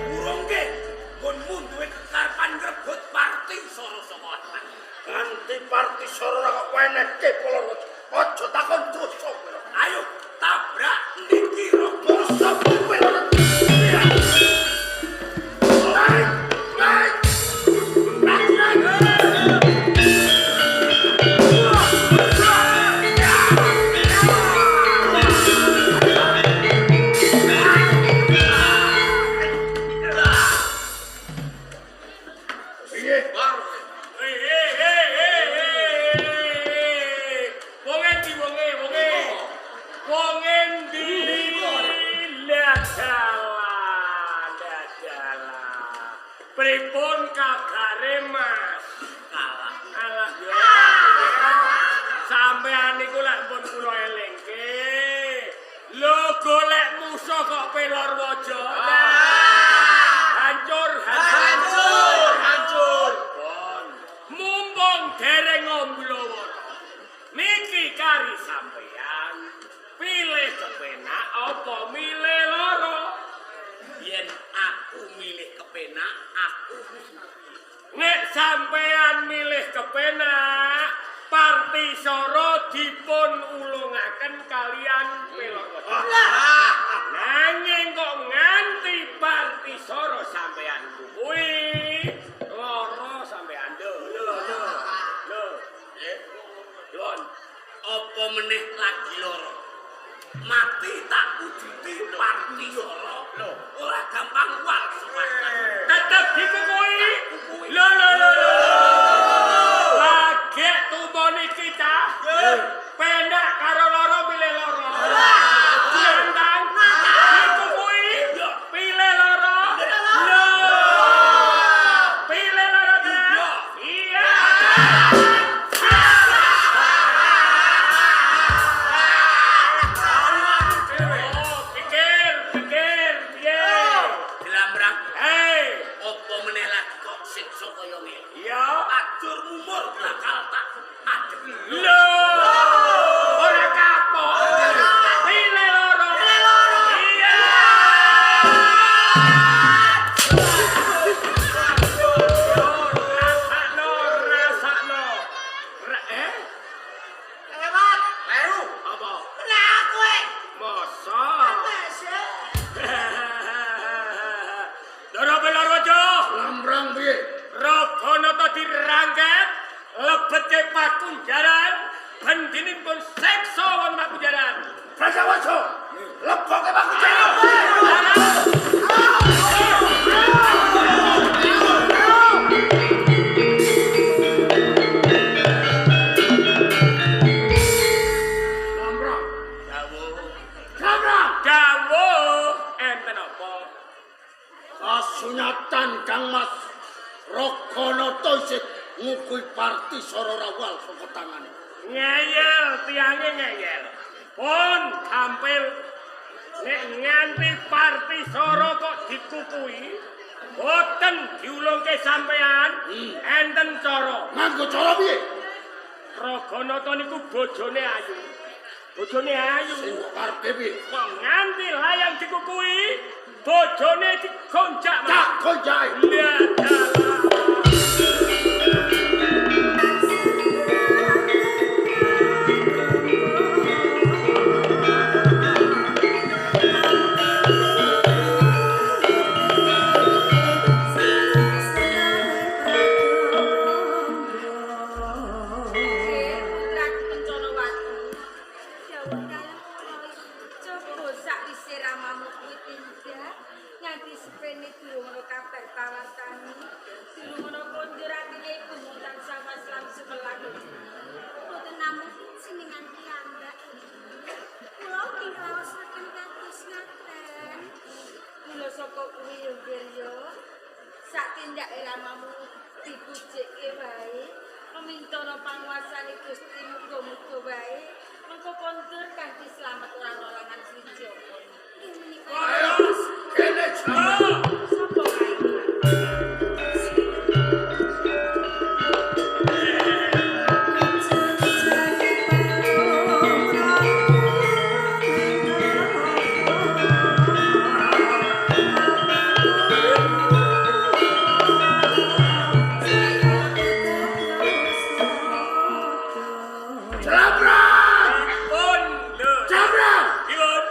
Urungke nggonmu duwe kekarepan ngrebut Parti Sora saka aku. Ganti Parti Sora ora kok wenehke Pelorwaja. Aja takon dosa kowe. Ayo tabrak niki Raga. Dosa kowe ora. Naik, naik. Naik, naik. Piye? Wong endi wonge, wonge? Wong endi? Ladalah, ladalah. Pripun kabare, Mas? Kalah. Alah yo. Sampean niku lek pun kula elingke. Lho golek musuh kok pelor waja. Hancur, hancur. Hancur. Pun. Mumpung dereng ngomblowara. Niki kari sampean. Pilih kepenak apa milih loro? Yen aku milih kepenak, aku Nek sampean milih kepenak, Parti Sora dipun ulungaken kalian Pelorwaja. Nanging kok nganti Parti Sora sampean kuwi loro sampean lho lho lho. Lho. Yon, apa meneh lagi loro? Mati tak wujuti Parti Sora. Lho. Ora gampang wal sewatan. Tetep dikukui. Lho lho lho lho. Lagek tumone kita. Penak karo loro pilih loro. Nantang. Dikukui. Pilih loro. Lho. Pilih loro ta? Iya. Oh, pikir, pikir, piye? Dilambrang, Hei, apa meneh lagi kok siksa kaya ngene? iya. Ajur mumur bakal tak adep. Lho, ora kapok. Pilih loro. Iya. Rasakno, rasakno. Lewat. Kleru. Apa? Kena aku. Masa? Masa. Dara Belarwaja, Lambrang piye? Raganata dirangket, lebetke pakunjaran, bendinipun seksa wonten pakunjaran. Brajawaja, leboke pakunjaran. Lambrang. Dawuh. Lambrang. Dawuh enten apa? Kasunyatan Kang Mas Raganata isih ngukui Parti Sora rawal saka tangane. Ngeyel tiange ngeyel. Pun gampil nek nganti Parti Sora kok dikukui, boten diulungke sampean, enten cara. Nganggo cara piye? Raganata niku bojone ayu. Bojone ayu. Sing kok karepe piye? Kok nganti layang dikukui, bojone digonjak. Mas. Tak gonjake. Lah, dalah. Putraku Kencana Watu. Dawuh dalem kula coba sakwise ramamu kuwi tindak nganti sepene durung ana kabar pawartani. Jlambrang! Pun lho. Jlambrang! Pripun?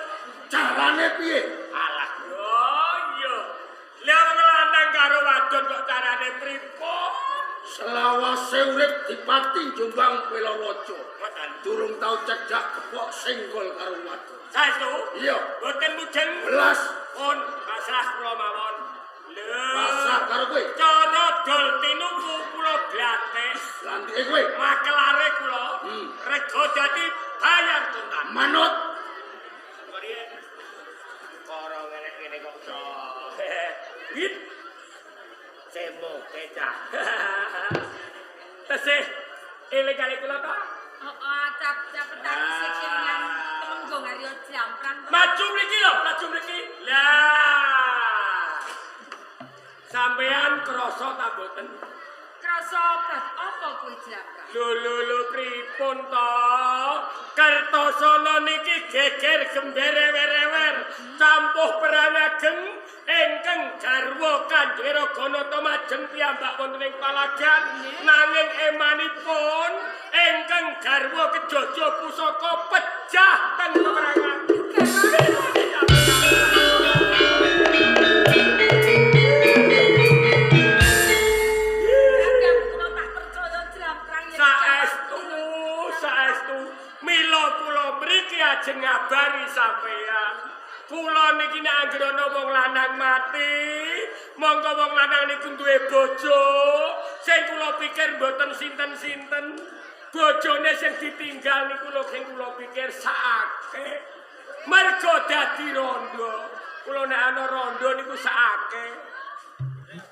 Carane piye? Alah, yo yo. Lah wong lanang karo wadon kok carane pripun? Selawase urip dipati Jombang Pelorojo. Ngoten. Durung tau cedhak gepok senggol karo wadon. Saestu? Iya. Boten mujeng. Belas Pun pasrah kula mawon. Lho. pasrah karo kowe. Cara dol tinuku kula glathek. Landike kowe. Makelare kula. Rego dadi bayar kontan. Manut. Koro ngene-ngene kok iso. Hit. Semo kecah. Tesih eling kali kula ta? Heeh, cap-capetan sekiringan Temenggung Arya Jlamprang. Maju mriki lho, maju mriki. Lah. Sampean krasa ta mboten? Krasa bab apa kuwi Jlamprang? Lho lho lho pripun to? Kertosana niki geger gembere-werewer, campuh perang ageng ingkang garwa Kanjeng Raganata majeng piyambak wonten ing palagan, nanging emanipun ingkang garwa kejojo pusaka pejah teng peperangan. Kadang kula tak percaya Jlamprang yen Saestu, saestu, mila kula mriki ajeng ngabari sampeyan. Kula niki nek anggere ana wong lanang mati, monggo wong lanang niku duwe bojo. Sing kula pikir mboten sinten-sinten. Bojone sing ditinggal niku lho sing kula pikir saake. Mergo dadi rondo. Kula nek ana rondo niku saake.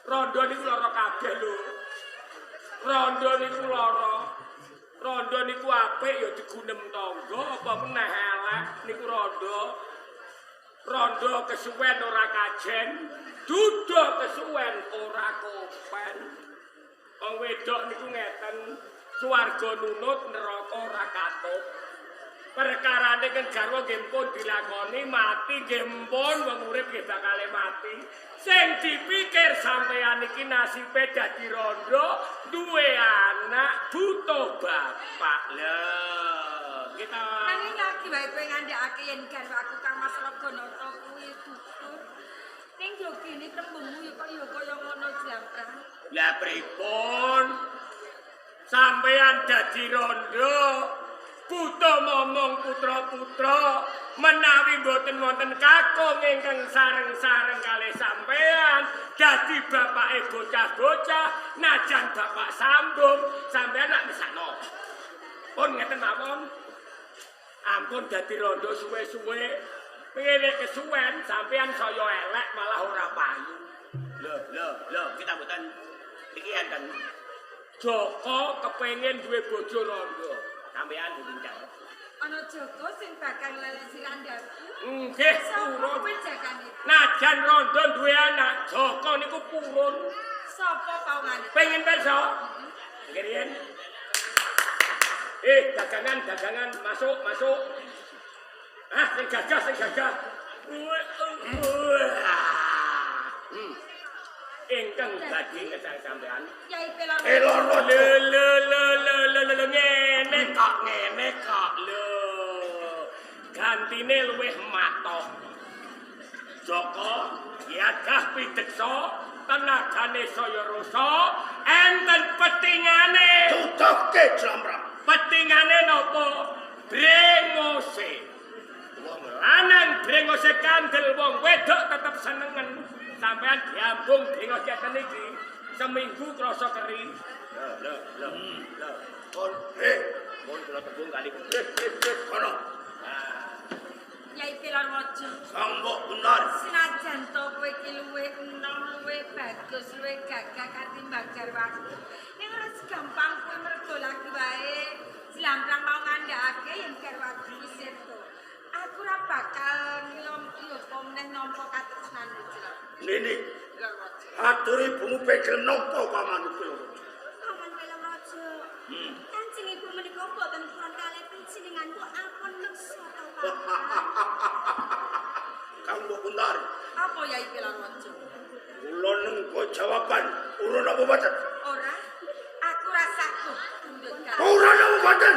Rondo niku lara kabeh lho. Rondo niku lara. Rondo niku apik ya digunem tangga apa meneh elek niku rondo. Rondo kesuwen ora kajen, duda kesuwen ora kopen. Wong wedok niku ngeten, swarga nunut neraka ora katup. Perkarane kan garwa nggih pun dilakoni, mati nggih pun, wong urip nggih bakale mati. Sing dipikir sampeyan iki nasibe dadi rondo, duwe anak, butuh bapak. Lho, kita Nanging lagi wae kowe ngandhakake yen garwaku Kang Mas Raganata kuwi dudu. Ning yo gene tembungmu yo kok yo kaya ngono Jlamprang. Lah pripun? Sampeyan dadi rondo, buta momong putra-putra, menawi mboten wonten kakung ingkang sareng-sareng kalih sampeyan, dadi bapake bocah-bocah, najan bapak sambung, sampeyan lak mesakno. Pun ngeten mawon. Ampun dadi rondo suwe-suwe. Ngene kesuwen sampeyan saya elek malah ora payu. Lho, lho, lho, kita mboten iki enten Joko kepengin duwe bojo rondo. sampean dibincang. Ana Joko sing bakal lelesi randaku. Nggih, Sapa purun. kuwi jakane? Najan rondo duwe anak, Joko niku purun. Sapa pawangane? Pengen pirsa? Nggih riyen. Dagangan, dagangan, masuk, masuk. Ah, sing gagah, sing gagah. Ingkang badhe ngesang sampean. Yai Pelor. Pelorojo. Lho lho lho lho lho lho ngene kok ngene kok lho. Gantine luwih matoh. Joko yagah pideksa tenagane saya rasa enten petingane. Tutuhke Jlambrang. Petingane napa? Brengose. Wong lanang brengose kandel, wong wedok tetep senengen. Sampean diambung brengos ngeten iki, seminggu krasa keri. Lho, lho, lho, lho. Kon Pun kula tembung kali. kono. Yai Pelorwaja. Kang mbok benar. Senajan to kowe iki luwih enom, luwih bagus, luwih gagah katimbang garwaku. Ning ora segampang kowe mergo lagi wae Jlamprang mau ngandhakake yen garwaku kuwi sedo. Aku ora bakal nglom yo meneh nampa katresnan Jlamprang. Nini, Pelorwaja. atur ibumu pegel nampa paman Pelorojo. Paman Pelorojo. Kanjeng Ibu menika boten purun kalih panjenenganku ampun meksa to paman. Kang mbok benar. Apa Yai Pelorwaja? Kula nenggo jawaban. Urun apa boten? Ora, aku ora saguh tunduk karo Ora napa boten?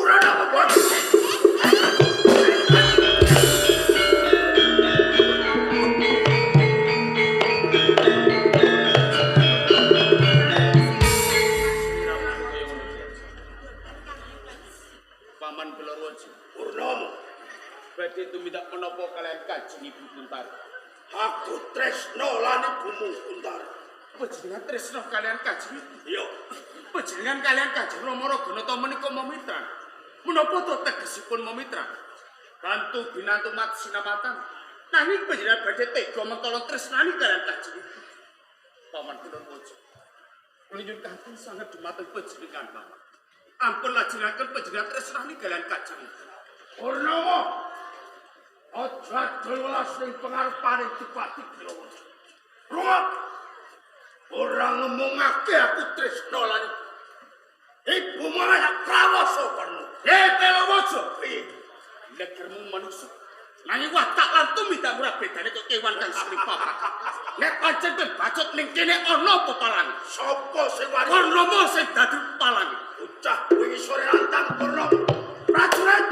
Purun apa boten? Paman Belorwojo, Purnomo, badhe tumindak menapa kalian Kanjeng Ibu Kuntari? Aku tresno lan ibumu Kuntari. Panjenengan tresno kalian Kanjeng Ibu? Iya. Panjenengan kalian Kanjeng Rama Raganata menika memitran. Menapa to tegesipun memitran? Bantu binantu mat sinamatan. Nanging panjenengan badhe tega mentala tresnani kalian Kanjeng Ibu. Paman Belorwojo, kula nyuwun kantun sanget dumateng panjenengan, Paman. Ampun lajengaken panjenengan tresnani kalian Kanjeng Ibu. Purnomo, aja adol welas ning pengarepane Dipati Belorwojo. Rungok! Ora ngomongake aku tresno lan ibumu ora prawasa kono. Eh, Belorwojo, Piye? legermu manungsa. Nanging watak lan tumindak ora bedane kok kewan kang sri papat. Nek pancen kowe bacut ning kene ana apa palange? Sopo sing wani? Purnomo sing dadi palange. Bocah wingi sore nantang Purnomo. Prajurit!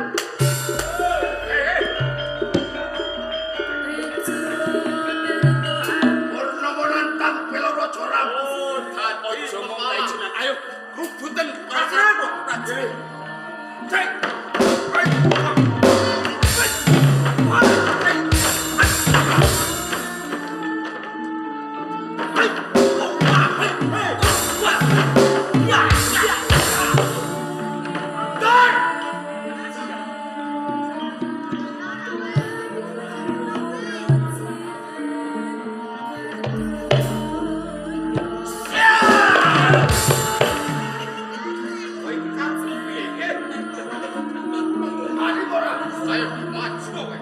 Purnomo nantang Belorwojo Ramu. Oh, aja mong kajinan. Ayo rubuten prajurit. Prajurit. Cek! Ayo maju kowe.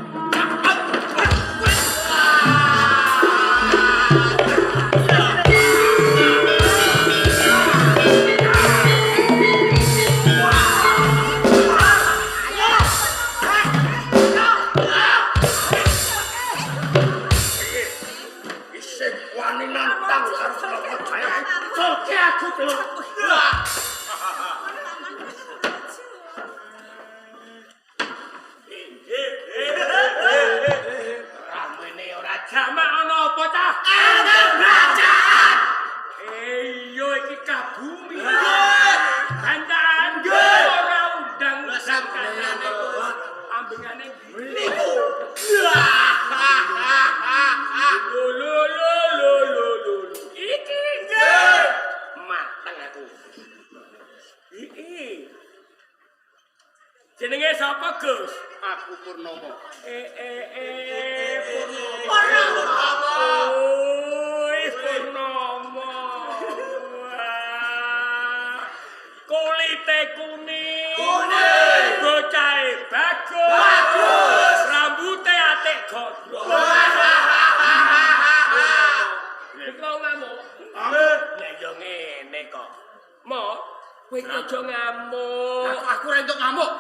Isih wani nantang karo Belorwojo. Culke aku Belorwojo. Paman Belorwojo. Ramene ora jamak ana apa ta? Bacaan. Iya iki kabumi. Bantaan ora undang-undang kasane kok. Ambengane niku. Lho lho lho lho lho lho. Iki mateng aku. Iki. Jenenge sapa, Gus? Aku Purnomo. Purnomo. Oi, Purnomo. Wah. Kulite kuning. Kuning. Bocahe bagus. Bagus. Rambute atik gondrong. Iki mau ngamuk. Lah ya ngene kok. Mo, kowe iki aja ngamuk. Lah kok aku ora entuk ngamuk.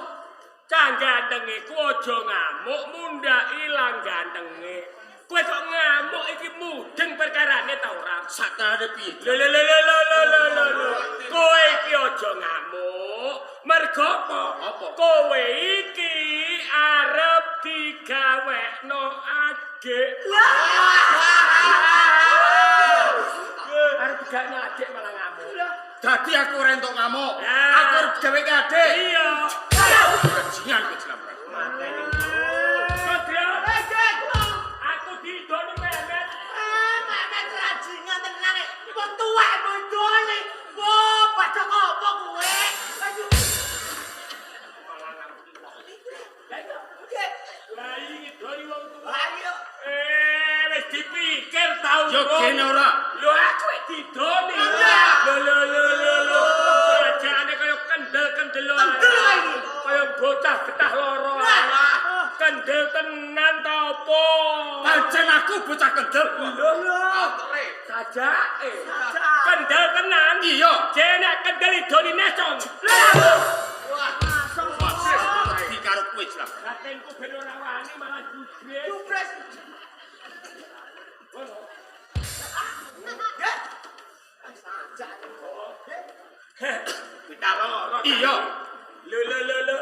Cah gantenge ku aja ngamuk, mundhak ilang gantenge. Kowe kok ngamuk iki mudeng perkarane ta ora? Sakterane piye? Lho lho lho lho lho lho lho lho. Kowe iki aja ngamuk, mergo apa? Apa? Kowe iki arep digawekno adik. Arep digawekno adik malah ngamuk. Dadi aku ora entuk ngamuk. Lah. Aku arep digaweke adik. Iya. Bajingan kowe jlambrang. Mateni. Kodra, aku didoni Mehmet. Mehmet rajingan tenan nek. Wong tuwek bodone. Wo, bacok apa kowe? Aduh. Malah ngamuk. Lah iya. Oke. Lah iki ngidoni wong tuwa. Ayo. Wis dipikir tau. Yo kene ora. Lho aku wis didoni. Lho lho lho lho lho. Kerjaane kaya kendel-kendel ae. Kendel ae iki. Kaya bocah getah loro. Kendel tenan ta apa? Pancen aku bocah kendel. Lho lho. Sajake. Sajak. Kendel tenan. Iya. Jenek kendel idoni nesong. Wah, Wedi karo kowe jlambrang. Batinku ben ora wani malah jubres. Jubres. Ngono. Nggih. Sajak. Kita loro. Iya. Lho lho lho lho.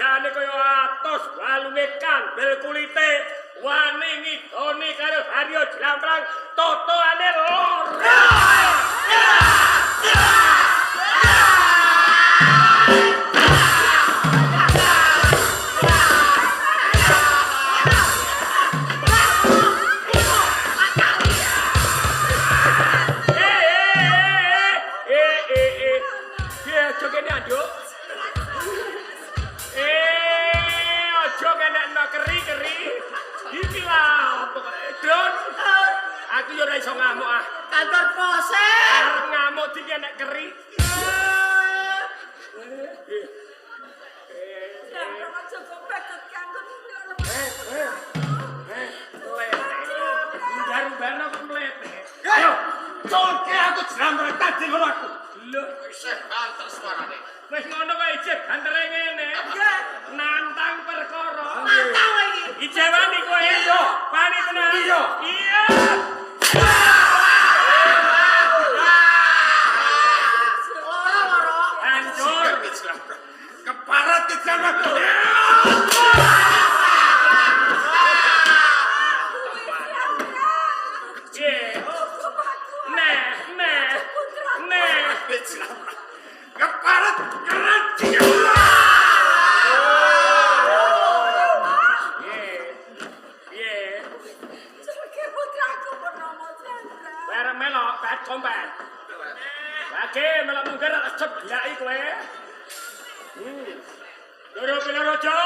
Wajahane kaya atos walunge kandel kulite. Wani ngidoni karo Haryo Jlamprang totoane loro. Eh. Piye aja kene, Anduk? Aja kenekno keri-keri. Iki lah apa kok. Dron. Aku yo ora iso ngamuk ah. Kantor pose. Arep ngamuk dikenek keri. Jlamprang aja kok badut kanggo Umbar-umbarno kok mlete. Ayo, culke aku Jlamprang tadi ngono aku. Lho, Isih banter suarane. Wis ngono kok ijek bantere ngene. Nantang perkara. Nantang iki. Ijek wani kowe. Iya. Wani tenan. Iya. Iya. Loro-loro. Hancur. Keparat ke Jlamprang. Piye? Neh, neh. Neh. Keparat keranci. Piye? Piye? Culke putraku Purnomo Jlamprang. Bareng melok bad combat. Lagi melok mungker seblaki kowe. Loro Pilaraja.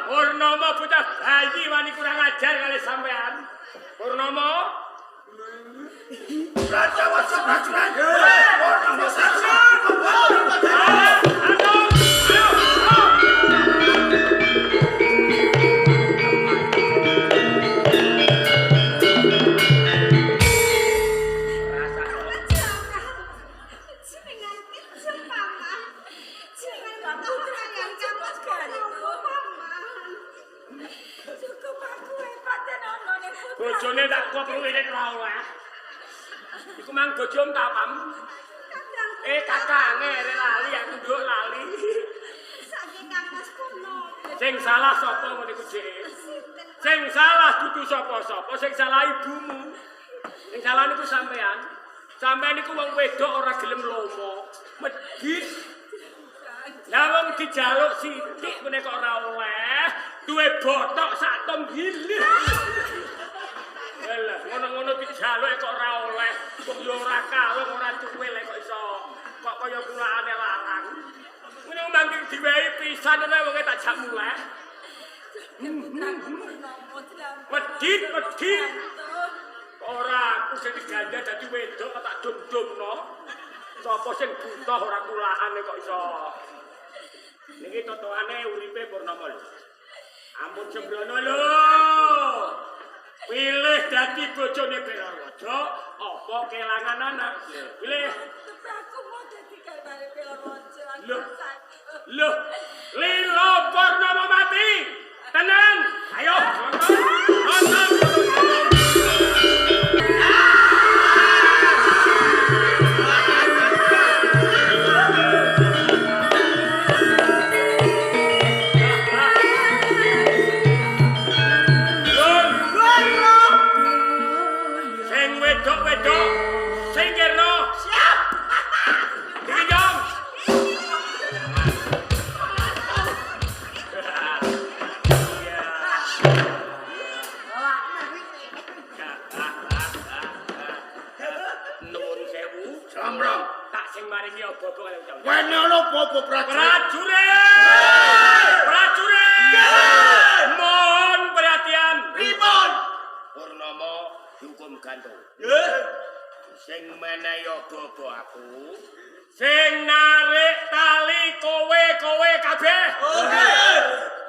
Purnomo bocah bayi wani kurang ajar kali sampean. Purnomo. Raja wajib prajurit. Jenengan kejem paman. Jenengan putra kang Mas Purnomo paman. Cukup aku hebaten ana ning putraku. Bojone tak kopruke ora oleh. Iku mang bojom ta, Pam? Kadang Kakange re lali aku nduk lali. saking Kang Mas Purnomo. Sing salah sapa ngono iku, Dik? Sinten Sing salah dudu sapa-sapa, sing salah ibumu. Sing salah niku sampean. Sampean niku wong wedok ora gelem lomo. Medhit. Lah wong dijaluk sithik meneh kok ora oleh, duwe botok sak tom gilir. Lah ngono-ngono dijaluk kok ora oleh, wong yo ora kalung ora cuwil kok iso kok kaya kulakane larang. Ngono mangking diwehi pisan ora wonge tak jak muleh. Putraku Purnomo Jlamprang. Medhit, medhit. Ora aku sing digandha dadi wedok kok tak dum-dumno. Sapa sing butuh ora kulakane kok iso. Niki totoane uripe Purnomo lho. Ampun sembrono lho. Pilih dadi bojone Pilaraja apa kelangan anak? Pilih. Tapi aku mau dadi garwane Pilaraja. Aku Loh. sakit. Loh, Lilo Purnomo mati. Tenan. Ayo, nonton. Nonton. Sing wedok-wedok, sing kirno. Siap. Dikinjong. Nuwun sewu. Jlamprang. Tak sing maringi apa-apa kali ucap. Wene ana apa-apa prajurit? Prajurit! Prajurit! Mohon perhatian. Pripun? Purnomo dihukum gantung. Sing menehi apa-apa aku, sing narik tali kowe-kowe kabeh.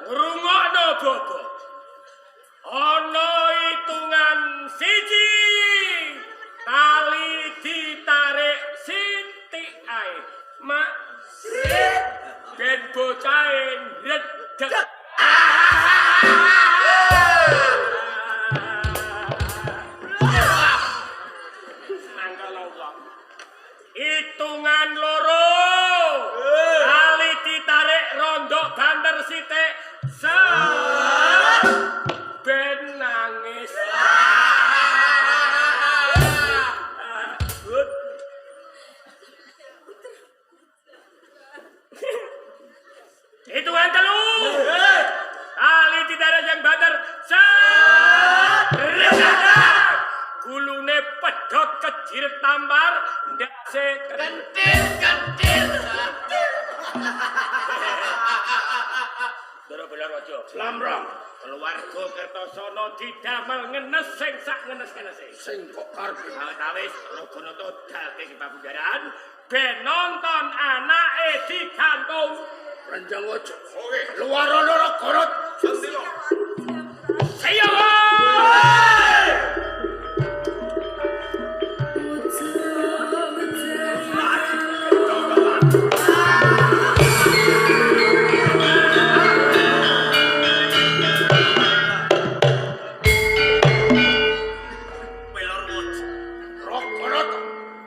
Ngrungokno baba. Ana hitungan siji. Tali ditarik sithik ae. Mak ben bocahe ndredeg. Mangkel wong. Hitungan loro. Tali ditarik rondok banter sithik. Ndase Kentil, kentil. Ndara Belarwaja. Lamrong Keluarga Kertosono didamel ngenes sing sak ngenes-ngenese. sing kok karepe. Awis Raganata dalke papunjaran ben nonton anake digantung. Renjang Waja. Oke, luarono Raganata. Sandila. Sayawa! Pelor Waja. Raganata.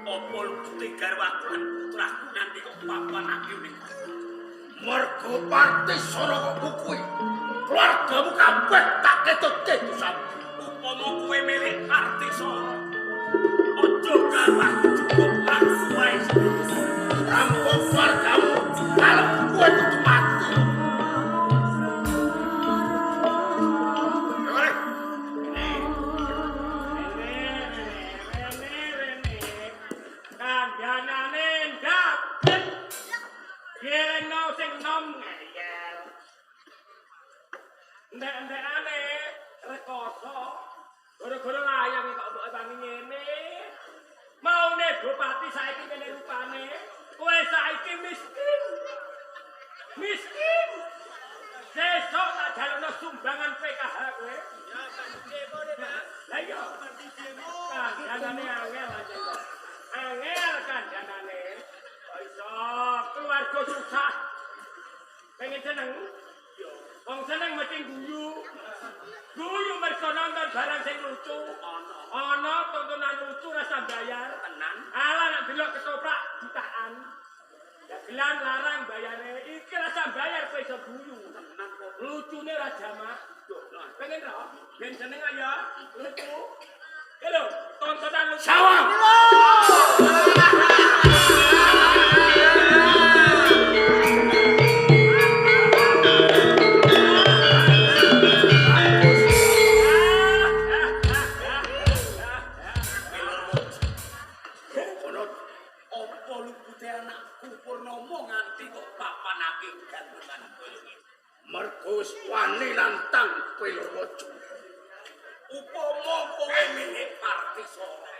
Apa lupute garwaku lan putraku nganti kok papanake ning Mergo parti sora kok kuwi. Keluargamu kabeh tak ketutke dosamu. Upama kowe milik Partisara, aja garwaku cukup aku wae. Rampung keluargamu, kalau kowe kudu mati. Mari. Rene, rene, rene. Kandhanane ndapet. Gelengno sing nom ngeyel. Ndek-ndekane rekoso. Gara-gara layang kok mbok ewangi ngene. Maune bupati saiki ngene rupane. Kowe saiki miskin. Miskin. Sesuk tak jalukno sumbangan PKH kowe. Lah iya. Kandhanane angel aja kok. Angel kandhanane. Kok iso keluarga susah. Pengen seneng? Wong seneng mesti guyu. Guyu mergo nonton barang sing lucu. Ana tontonan lucu rasa bayar. Tenan. Alah nek delok ketoprak jutaan. Dagelan larang bayare. Iki rasa bayar kowe iso guyu. Tenan kok. Lucune ora jamak. Pengen ra? Ben seneng aja. Lucu. Iki lho, tontonan lucu. Sawang. Pelor Waja. Kono Apa lupute anakku Purnomo nganti kok papanake gantungan koyo ngene? mergo wis wani nantang Pelor Waja. Upama kowe milik Partisara,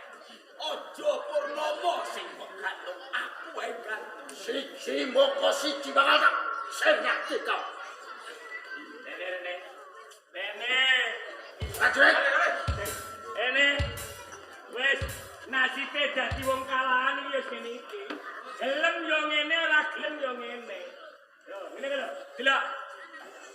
aja Purnomo sing kok gantung, aku wae gantung. Siji moko siji bakal tak sernyake kau. Rene, rene. Rene. Prajurit, Rene. Wis nasibe dadi wong kalahan iki wis ngene iki. Gelem yo ngene, ora gelem yo ngene. Yo, ngene iki lho. Delok.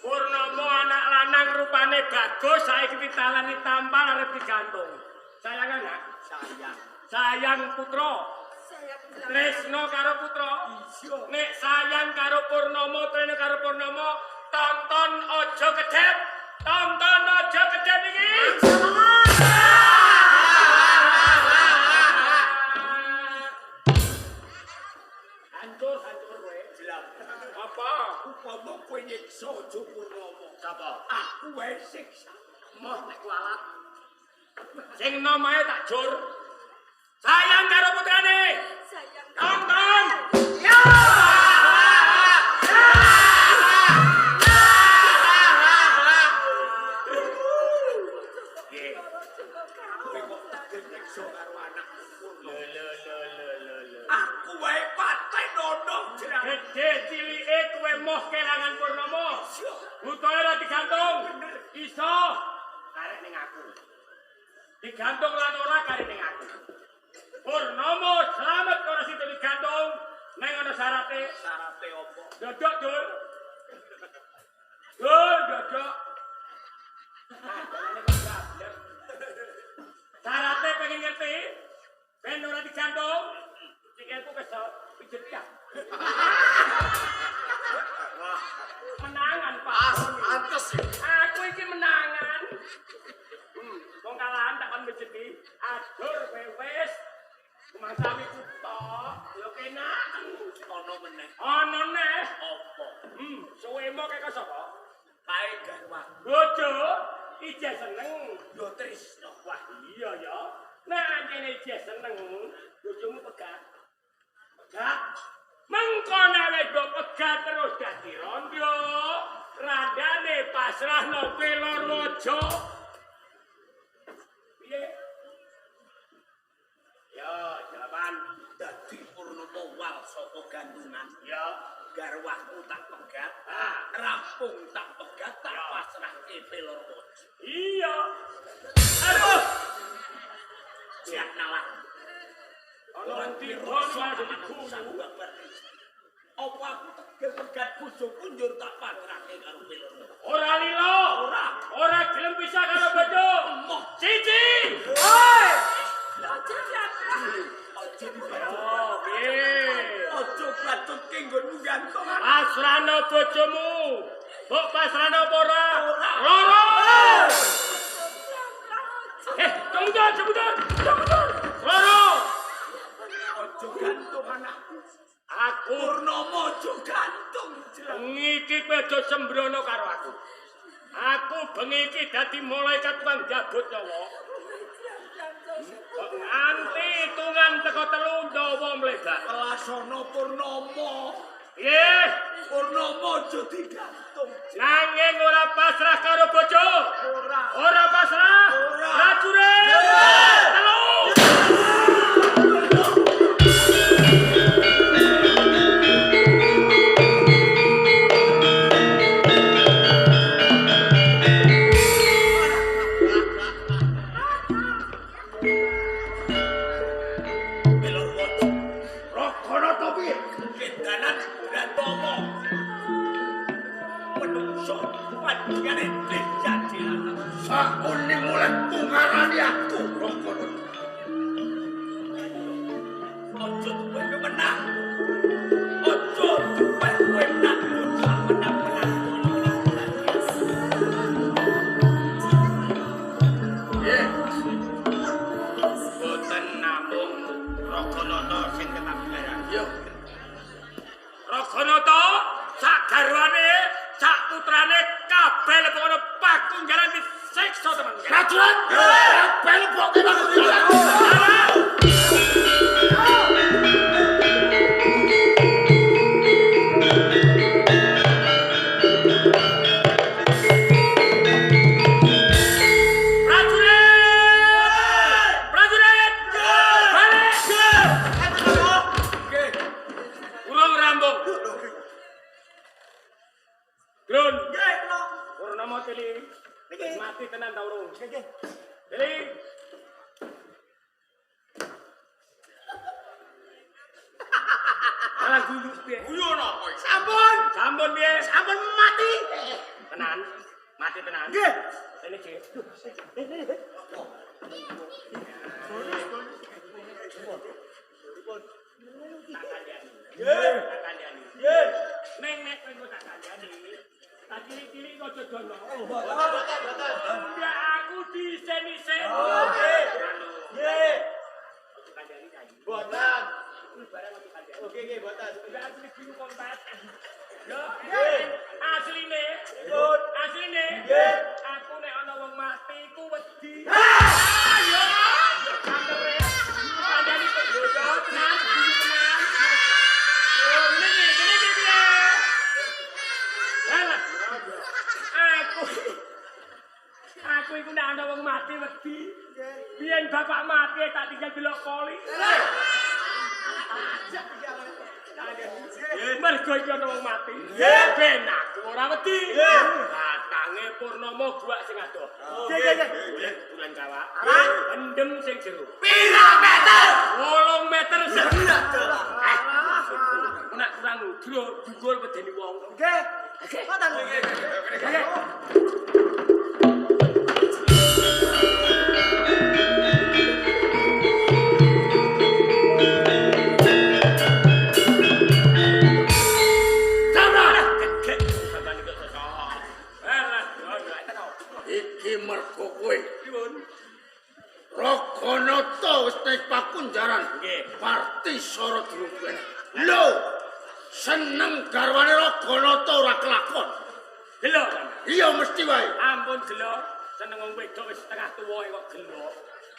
Purnomo anak lanang rupane bagus saiki ditalani tampal arep digantung. Sayang anak? Sayang. Sayang putra. Sayang Tresno karo putra. Nek sayang karo Purnomo, tresno karo Purnomo, tonton aja kedep. Tonton aja kedep iki. Hancur, hancur kowe. Jelas. Apa? Upama kowe nyiksa aja Purnomo. Sapa? Aku wae siksa. Moh nek kualat. Sing nom ae tak jur. Sayang karo putrane. Sayang. Tonton. Kowe kok tegel nyiksa karo anakku Purnomo. Aku wae patenono jelas. Gede cilike kowe moh kelangan Purnomo. Butoe ora digantung. Iso karek ning aku. Digantung lan ora karek ning aku. Purnomo slamet ora sida digantung. Neng ana syarate. Syarate apa? Dodok, Dur. Dur, dodok. Syarate pengen ngerti? Ben ora digantung. Sikilku kesel, pijet ya. Menangan, Pak. Pantes. Aku iki menangan. Wong kalahan tak kon mijeti. Adur kowe wis. Kumasami kutha, ya kenak. Ana meneh. Ana neh. Apa? Suwemo kaya sapa? Kae garwa. Bojo ijeh seneng. Yo tresno. Wah, iya ya. Nek anjene ijeh seneng, bojomu pegat. Pasrahno Pelor Waja. Piye? Ya, jawaban. Dadi Purnomo wal saka gantungan. Ya. Garwahku tak pegat, Ah. rampung tak pegat, tak Ya. pasrahke Pelor Waja. Iya. Aduh. Siap nalar. Ana tiba malah dadi guru. Apa aku tegel pegat bojoku njur tak pasrahke karo Pelor Waja. Ora lilo. Ora. Ora gelem pisah karo bojo. Emoh. Siji. Oi! Aja jlamprang. Aja dibatut. Oh, piye? Aja batutke nggonmu gantung. Pasrahno bojomu. Mbok pasrahno apa ora? Ora. Loro. Jlamprang aja. Eh, cemutan, cemutan, cemutan. Loro. Aja gantung anakku. Aku Purnomo aja gantung. bengi iki kowe aja sembrono karo aku. Aku bengi iki dadi malaikat tukang jabut nyawa. Kok nganti hitungan teko telu nyawa mlebar. Pelasana Purnomo. Piye? Purnomo aja digantung. Nanging ora pasrah karo bojo. Ora. Ora pasrah. Ora. Prajurit. Telu. Pelor Waja. Raganata piye? Kedanan Bratomo. Menungso pandingane dadi lanang. Sakuni mulih pungarani aku Raganata. Aja duwe kowe menang. Aja duwe kowe menang. Menang menang. Nggih. Boten namung Raganata sing ketambaran. Iya. Raganata sak garwane, sak putrane kabeh lebokno pakunggalan disiksa temen. Prajurit, kabeh lebokke pakunggalan. Prajurit! Prajurit! Balik! Nggih. Urung rambung. Drun, Nggih, no. Purnomo tili. Niki. Mati tenan ta urung? Nggih. Tili. Malah guyu piye? Guyu napa iki? Sampun. Sampun piye? Sampun mati. Tenan. Mati tenan. Nggih. Ini Ki. Tak kandhani. Nggih. Tak kandhani. Nggih. Neng nek kowe tak kandhani. Tak cilik-cilik aja dono. Boten, boten, boten. Ndak aku disen-isen. Oh, nggih. Nggih. Aja kandhani kae. Boten. Kuwi barang aja kandhani. Oke, nggih, boten. Enggak asli biru kontak. Ya, Nggih. asline. Pun. Asline. Nggih. Aku nek ana wong mati iku wedi. Ah! Ayo. Kantere. Kandhani kok bodoh tenan, biru tenan. Oh, ngene iki, ngene iki piye? Lah. Aku iku nek ana wong mati wedi. Biyen bapak mati tak tinggal delok koli. Mergo iki ana wong mati. Ben aku ora wedi. Batange Purnomo guwak sing adoh. Nggih, nggih, nggih. Golek bulan kawak. Pendem sing jero. Pira meter? 8 meter. Eh, nek kurang dugul wedeni wong. Nggih. Boten. Oke. Iki mergo kowe. Raganata wis ning pakunjaran. Nggih. Parti Sara Druwena. Lho, seneng garwane Raganata ora kelakon. Gelo. Iya mesti wae. Ampun gelo, seneng wong wedok wis setengah tuwa kok gelo.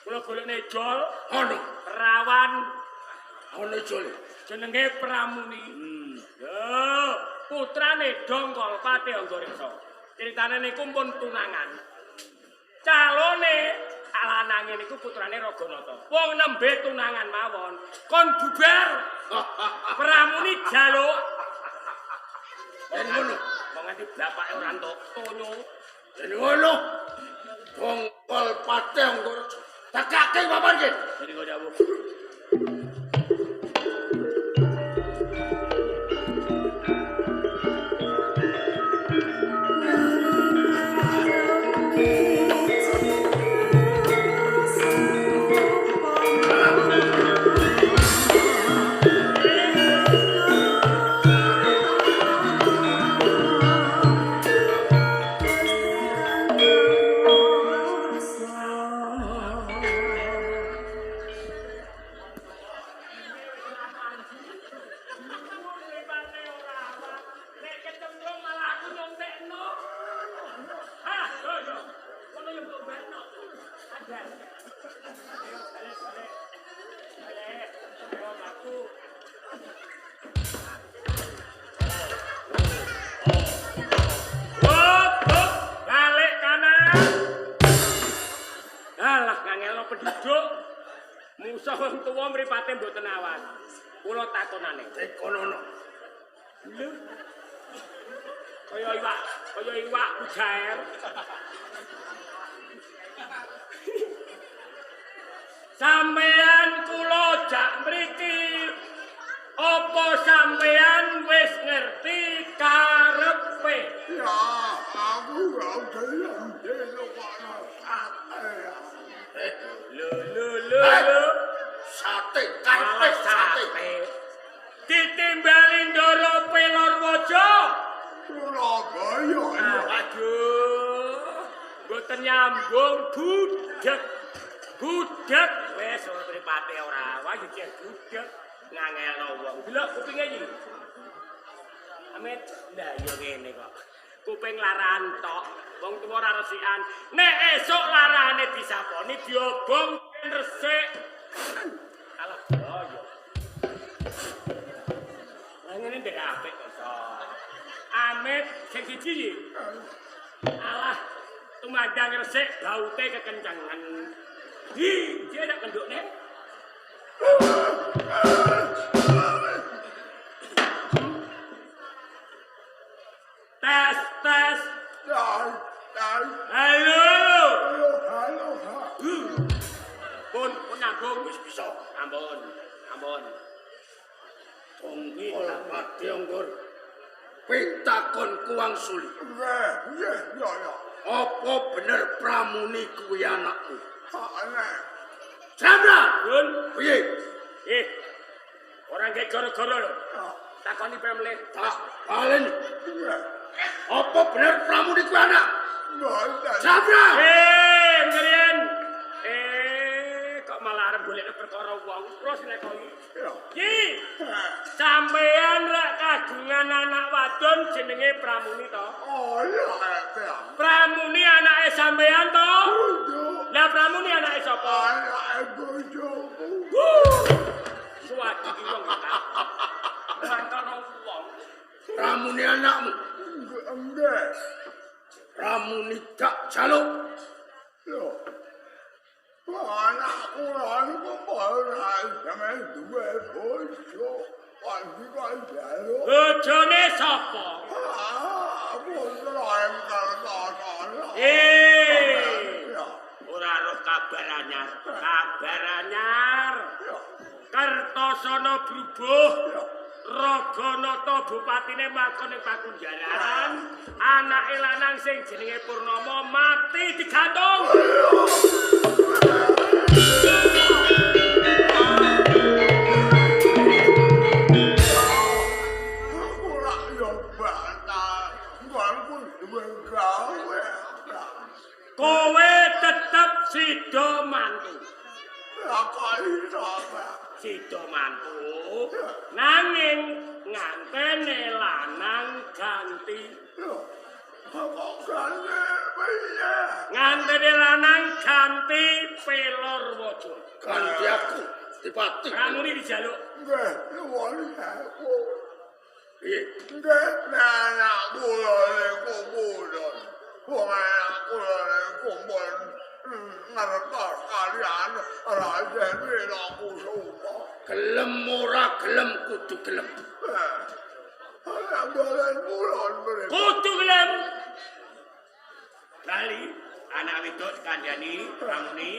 Kula golekne jol, Ono, perawan ono jole. jenenge Pramuni. Yo, putrane Dongkol Patih Anggareksa. Ceritane niku pun tunangan. Calone lanange niku putrane Raganata. Wong nembe tunangan mawon, kon bubar. Pramuni jaluk. Yen ngono, wong nganti bapake ora entuk tonyo. Yen ngono, bongkol pate Anggaraja. Tekake papan iki. Jadi kok dawuh. Mripate mboten awas. Kula takonane. Tekonono. Lho. Kaya iwak ujair. Sampeyan kula jak mriki. Apa sampeyan wis ngerti karepe? Ya, aku ora gelem dilokno sate. Lho lho lho. Sate, karepe sate. Ditimbali Ndara Pelor Waja. Surabaya. Aduh. Mboten nyambung budheg. Budheg wis ora mripate ora. Wah iki budheg ngangelno wong. Delok kupinge iki. Amit, lah ya ngene kok. Kuping larahan tok, wong tuwa ora resikan. Nek esuk larahane disaponi diobong resik. Alah boyo. Lah ngene ndek apik kok. Amit sing siji iki. Alah, tumandang resik baute kekencengan. Hi, dia nak kendukne. Tes, tes. Tes. Halo. Halo, halo. Pun nambung wis bisa. Ampun, ampun. Bongkol pati anggur. Pitakon kuwang suli. Nggih, nggih, ya, ya. Apa bener Pramuni kuwi anakmu? Anak. Jambra. Pun, piye? Ora nggih gara-gara lho. Takoni pemlih. Tak balen. Apa bener Pramuni kuwi anak? Mboten. Jambra. Ngriyen. Kok malah arep golekno perkara wong terus nekoki. Ki, sampeyan lek kagungan anak wadon jenenge Pramuni to? Oh iya, Pramuni anake sampeyan to? Lah Pramuni anake sapa? Anake bojoku. Suwadi iki wong ta. Matono wong. Pramuni anakmu. Nggih. Pramuni dak jaluk. Lho. Anak kula niku ora sampe duwe bojo. Pasti kok jaluk. Bojone sapa? Putra ingkang sasana. Ora roh kabar anyar. Kabar anyar. Kertosana brubuh. Raganata bupatine mangkon ing pakunjaran. Anake lanang sing jenenge Purnama mati digantung. Kowe tetep sida mantu. Sida mantu. Nanging ngantene lanang ganti. Kok ganti piye? Ngantene lanang ganti Pelor Waja. Ganti aku dipati. Pramuni dijaluk. Nggih, nuwun sewu. Piye? Nggih, anak kula niku purun. Wong kula niku pun ngertos kalian Raden Wirakusuma. Gelem ora gelem kudu gelem. Dolen purun mriku. Kudu gelem. Bali anak wedok kandhani ramune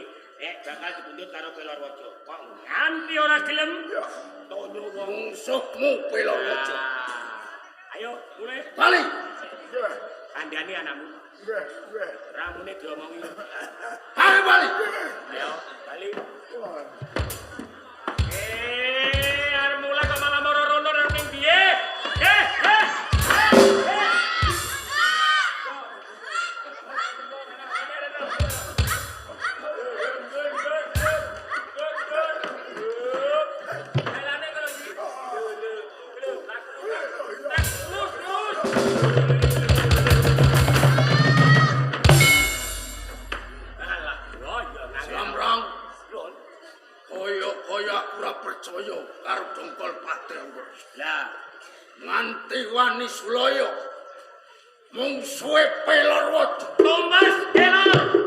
bakal dipundhut karo Pelorwaja. Kok nganti ora gelem tonyo wong. Mungsuhmu Pelorwaja. Ah. Ayo mulai. Bali. Nggih, Kandhani anakmu. nggih, nggih. Ramune diomongi. Ayo bali. Ayo bali. Wah. Arep mulai kok malah moro rono arep ning piye? Eh, eh. Slamrang. Kaya-kaya aku ora percaya karo dongkol Patih Anggara. Lah, Nganti wani sulaya mungsuhe Pelorwaja. Thomas Keller.